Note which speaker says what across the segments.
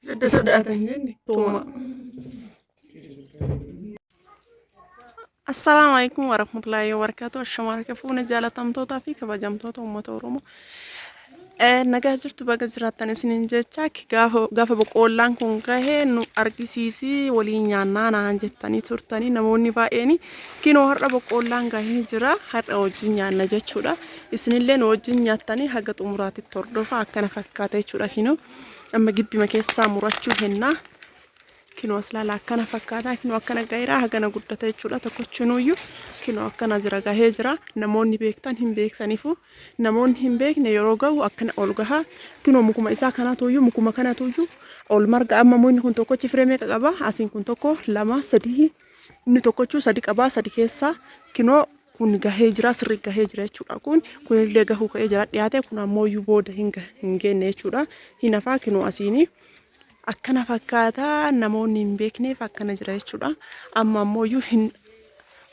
Speaker 1: Ibidda sodaatan jenne. Tuuma. Assalaamu alaikum warahmatullahi wabarakatuh. Ashama harka fuune jaalatamtootaa fi kabajamtoota uummata Oromoo. Nagaa jirtu baga jiraattan isiniin jecha gaafa boqqoollaan kun gahe nu argisiisi waliin nyaannaa naan jettanii turtanii namoonni baay'een kinoo har'a boqqoollaan gahee jira har'a wajjin nyaanna jechuudha. Isinillee nu wajjin nyaattanii haga xumuraatitti hordofaa akkana fakkaata jechuudha kinoo amma gibbima keessaa murachuu hennaa. Kinoo as laala akkana fakkaata. Kinoo akkana gaheera hagana guddata jechuudha. Tokkochinuuyyu kinoo akkana jira gahee jira. Namoonni beektan hin beektaniifu. Namoonni hin beekne yeroo gahu akkana ol gaha. Kinoo mukuma isaa kanatuyyuu mukuma kanatuyyuu ol marga. Amma mukni kun tokkochi firee meeqa qaba? Asiin kun tokko lama sadii inni tokkochuu sadi qabaa sadi keessaa kinoo kun gahee jira sirri gahee jira jechuudha. Kun kunillee gahuu ka'ee jira dhiyaate kun ammoo booda hin geenne jechuudha. Hin hafaa kinoo asiini. Akkana fakkaata namoonni hin beekneef akkana jira jechuudha. Amma ammooyyuu hin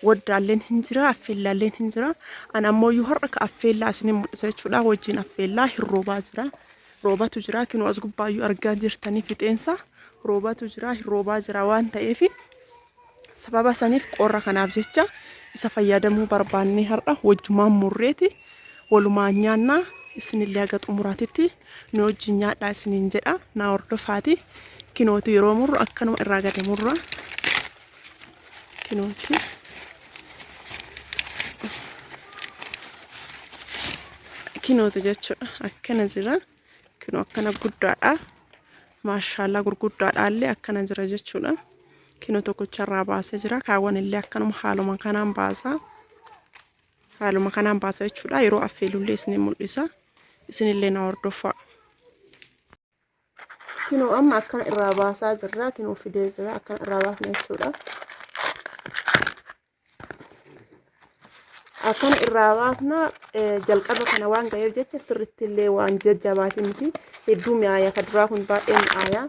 Speaker 1: waddaalleen hin jira affeellaalleen hin jira. An ammooyyuu har'a ka affeellaa isinin mul'isa jechuudha. Wajjin affeellaa hin roobaa jira. Roobatu jira kinoo as gubbaayyuu argaa jirtanii fixeensa roobatu jira hin roobaa jira waan ta'eef sababa saniif qorra kanaaf jecha isa fayyadamuu barbaannee har'a wajjumaan murreeti walumaan nyaannaa isinillee haga xumuraatitti nu wajjin nyaadhaa isiniin jedha naa hordofaati kinooti yeroo murru akkanuma irraa gadi murra kinooti. Kinooti jechuudha akkana jira kinoo akkana guddaadha. Maashaallaa gurguddaadhaallee akkana jira jechuudha. Kinoo tokkocharraa baasee jira. Kaawwan illee akkanuma haaluma kanaan baasa. Haaluma kanaan baasa jechuudha. Yeroo affeelullee isin mul'isa. Isinillee na hordofaa. Kinoo amma akkana irraa baasaa jirra. Kinoo fidee jira. Akkana irraa baafna jechuudha. Akkana irraa baafna jalqaba kana waan ga'eef jecha sirritti illee waan jajjabaati miti. Hedduu mi'aaya ka duraa kun baay'ee mi'aaya.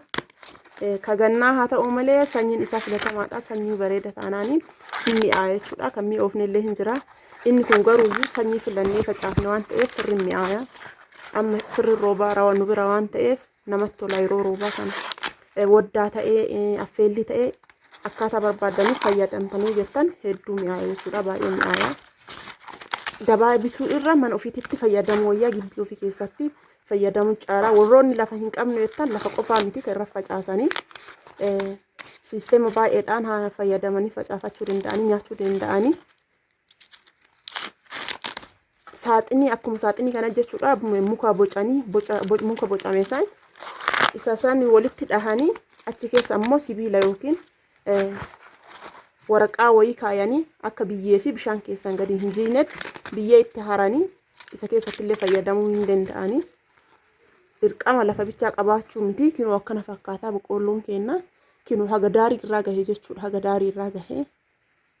Speaker 1: Ka gannaa haa ta'u malee sanyiin isaa filatamaadha. Sanyii bareeda taanaani hin mi'aaya jechuudha. Kan mi'oofne illee hin jira. Inni kun garuuyyuu sanyii filannee facaafne waan ta'eef sirri mi'aaya. Amma sirri roobaa rawa nu bira waan ta'eef namatti tola yeroo roobaa kana. Woddaa ta'ee affeellii ta'ee akkaataa barbaaddaniif fayyadamtanii jettan hedduu mi'aaya jechuudha. Baay'ee mi'aaya. Gabaa bituu irra mana ofiititti fayyadamuu wayyaa gibbii ofii keessatti fayyadamuu caalaa warroonni lafa hin qabne jettan lafa qofaa miti kan irra facaasanii siisteema baay'eedhaan haa fayyadamanii facaafachuu danda'anii nyaachuu danda'anii. Saaxinii akkuma saaxinii kana jechuudha muka bocanii muka bocame san isa san walitti dhahanii achi keessa ammoo sibiila yookiin waraqaa wayii kaayanii akka biyyee fi bishaan keessan gadi hin jiinetti biyyee itti haranii isa keessatti illee fayyadamuu hin danda'anii. Dirqama lafa bichaa qabaachuu miti kinoo akkana fakkaataa boqqoolloon keenna kinoo haga daarii irraa gahe jechuudha haga daarii irraa gahe.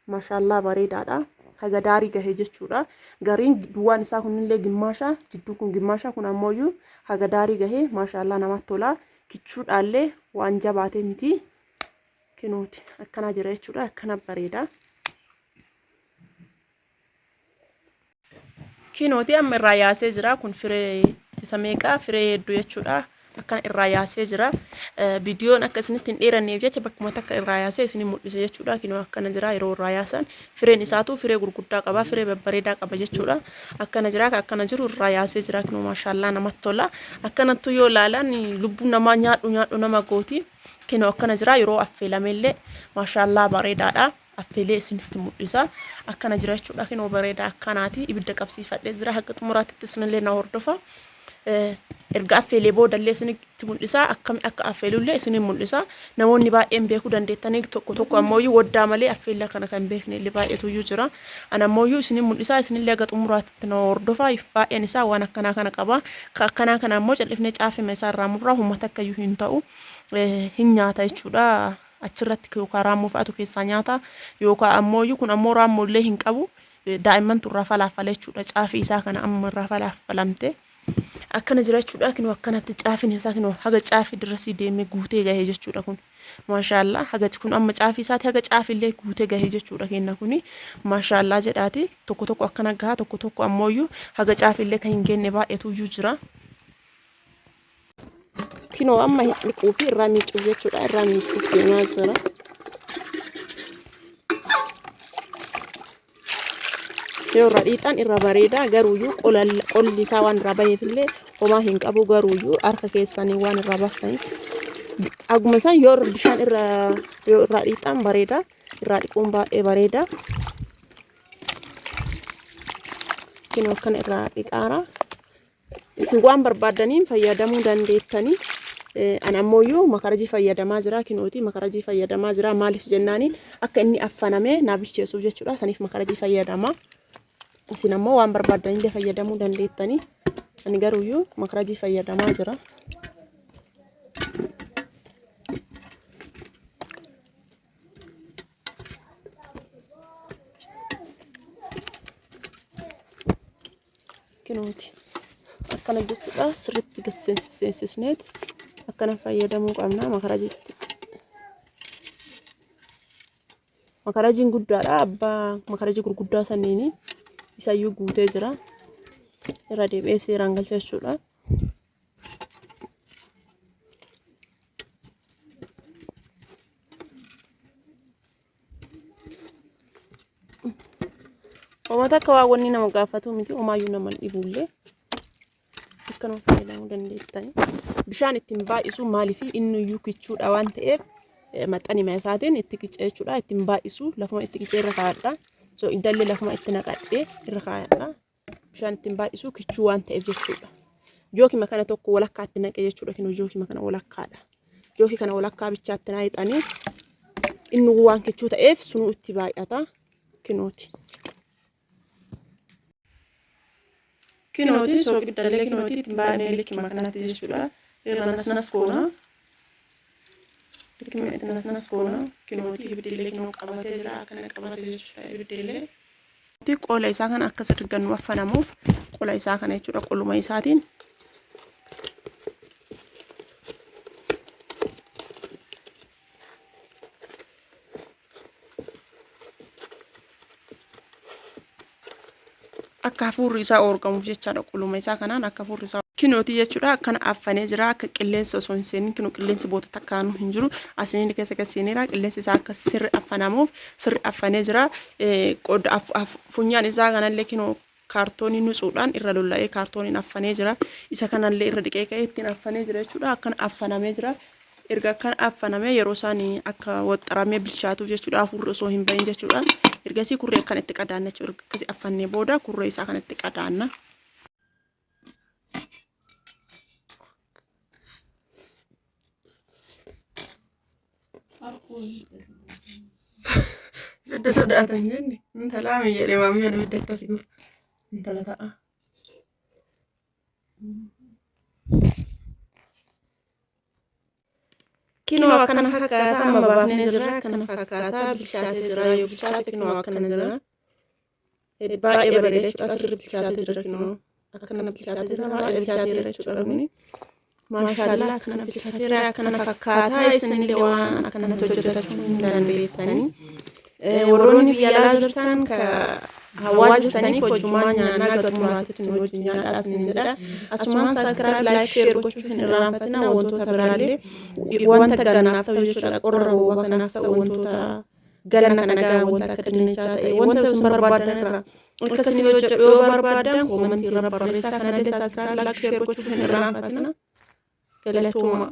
Speaker 1: Mashallah bareedaadha. Haga daarii gahe jechuudha. Gariin duwwaan isaa kunillee gimmaasha jidduun kun gimmaasha kun ammooyyuu haga daarii gahe mashallah namatti tola. Kichuudhaallee waan jabaate miti. Kinooti akkanaa jira jechuudha. Akkana bareeda. Kinooti amma irraa yaasee jira. Kun firee isa meeqa? Firee hedduu jechuudha. Akkana irraa yaasee jira. Viidiyoon akka isinitti hin dheeranneef jecha bakkuma takka irraa yaasee isin mul'ise jechuudha. Kinoo akkana jira yeroo irraa yaasan. Fireen isaatu firee gurguddaa qaba. Firee babbareedaa qaba jechuudha. Akkana jira. Akkana jiru irraa yaasee jira. Kinoo maashaallaa namatti tola. Akkanattu yoo ilaalan lubbuu namaa nyaadhu nyaadhu nama gooti. Kinoo akkana jira yeroo affeelamellee maashaallaa bareedaadha. Affeelee isinitti mul'isa. Akkana jira jechuudha. Kinoo bareedaa akkanaati. Ibidda qabsiifadhee jira. Haga xumuraatitti isinillee na hordofa. Erga affeelee boodallee isinitti mul'isa. Akkami akka affeelullee isinin mul'isa. Namoonni baay'een beekuu dandeettanii tokko tokko ammooyyuu woddaa malee affeellaa kana kan beekne illee baay'eetuyyuu jira. Ana ammooyyuu isinin mul'isa. Isinillee haga xumuraatitti na hordofa. Baay'een isaa waan akkanaa kana qaba. Ka akkanaa kana ammoo cal'ifnee caafima isaa irraa murraa humna takkayyuu hin ta'u. Hin nyaata jechuudha. Achirratti yookaan raammoo fa'atu keessaa nyaata yookaan ammooyyuu kun ammoo raammoo illee hin qabu daa'immantu irraa falaaffala jechuudha caafii isaa kana amma irraa falaaffalamte akkana jira jechuudha kinoo akkanatti caafiin isaa kinoo haga caafii dirasii deemee guutee gahee jechuudha kun maashaallaa haga kun amma caafii isaati haga caafii illee guutee gahee jechuudha kenna kuni maashaallaa jedhaati tokko tokko akkana gahaa tokko tokko ammooyyuu haga caafii illee kan hin genne baay'eetu iyyuu jira. Kinoo amma dhiquu fi irraa miicuuf jechuudha. Irraa miicuuf deemaa jira. Yoo irra dhiixan irra bareeda, garuuyyuu qolli isaa waan irraa baheefillee homaa hin qabu, garuuyyuu harka keessanii waan irraa baastaniif akkuma isaan yoo bishaan irra yoo irraa dhiixan bareeda, irraa dhiquun baay'ee bareeda. Kinoo akkana irraa dhiqaara. Isin waan barbaaddaniin fayyadamuu dandeettanii. An ammooyyuu makarajii fayyadamaa jira, kinooti makarajii fayyadamaa jira. Maaliif jennaaniin akka inni affanamee naa bilcheessuuf jechuudha. Saniif makarajii fayyadama. Isin ammoo waan barbaaddanillee fayyadamuu dandeettanii. Ani garuuyyuu makarajii fayyadamaa jira. Kinooti akkana jechuudha, sirriitti gad seensisneet akkana fayyadamuu qabna makarajiitti. Makarajiin guddaadha, abbaa makarajii gurguddaa sanniini isayyuu guutee jira. Irra deebi'ee seeraan galcha jechuudha. Homa takka waa wanni nama gaafatu miti, homaayyuu nama hin dhibuullee akkanuma fayyadamuu dandeettani. Bishaan ittiin baay'isu, maaliif inni iyyuu kichuudha waan ta'eef maxxanima isaatiin itti qicee jechuudha. Ittiin baay'isu, lafuma itti qicee irra kaa'adha. So iddallee lafuma itti naqadhee irra kaa'adha. Bishaan ittiin baay'isu kichuu waan ta'eef jechuudha. Jookima kana tokko walakkaatti naqe jechuudha. Kinoo jookima kana walakkaadha. Jookii kana walakkaa bichaatti naa hixanii inni waan kichuu ta'eef sunuu itti baay'ata. Kinooti. Kinooti sooqiddallee kinooti ittiin baay'inee likkima kanatti jechuudha. Irra nasnas goona. Likkima itti nasnas goona. Kinooti ibiddillee kinoo qabatee jira. Akkana qabatee jechuudha ibiddillee. Qola isaa kana akka sirri gannu affanamuuf qola isaa kana jechuudha, qoluma isaatiin. Akka hafuurri isaa oorgamuuf jechaadha, qoluma isaa kanaan akka hafuurri isaa. Kinooti jechuudha, akkana affanee jira, akka qilleensi osoo hin seenin. Kinoo qilleensi boota takkaanuu hin jiru, asiniin keessa gad seeneera. Qilleensi isaa akka sirri affanamuuf sirri affanee jira. Qoda funyaan isaa kanallee kinoo kaartoonii nutsuudhaan irra lolla'ee kaartooniin affanee jira. Isa kanallee irra dhiqee ka'ee ittiin affanee jira jechuudha. Akkana affanamee jira. Erga akkana affanamee yeroo isaan akka waxxaramee bilchaatuuf jechuudha, hafuurri osoo hin bahin jechuudha. Ergasii kurree akkana itti qadaanna jechuudha. Erga akkasii affannee booda kurree isaa kana itti qadaanna. Ibidda sodaatan jenne intalaa mi jedhe maammiyaan ibidda akkasii gurra intala ta'a. Kinoo akkana fakkaata, amma baafnee jirra, akkana fakkaata, bilchaatee jira. Yoo bilchaate kinoo akkana jira. Baay'ee bareeda jechuudha, sirri bilchaatee jira, kinoo akkana bilchaatee jira, baay'ee bilchaateera jechuudha kuni. Maashaallah, akkana bilchaateera, akkana fakkaata. Isinillee waan akkanatti hojjetachuu hin dandeettanii. Warroonni biyya alaa jirtan ka hawaa jirtaniif hojjumaan nyaannaa gara xumuraatti nu wajjin nyaadhaa isin jedha. Asumaan subscribe, like, share gochuu hin irraanfatina. Wantoota biraallee, wanta gannaaf ta'u jechuudha. Qorra roobaa kanaaf ta'u, wantoota ganna kana gaa wanta akka dinnichaa ta'e, wanta isin barbaadan irra akka isin hojjedhu yoo barbaadan koomantii irra barreessaa. Kanallee subscribe, like, share gochuu hin irraanfatina. Galatooma.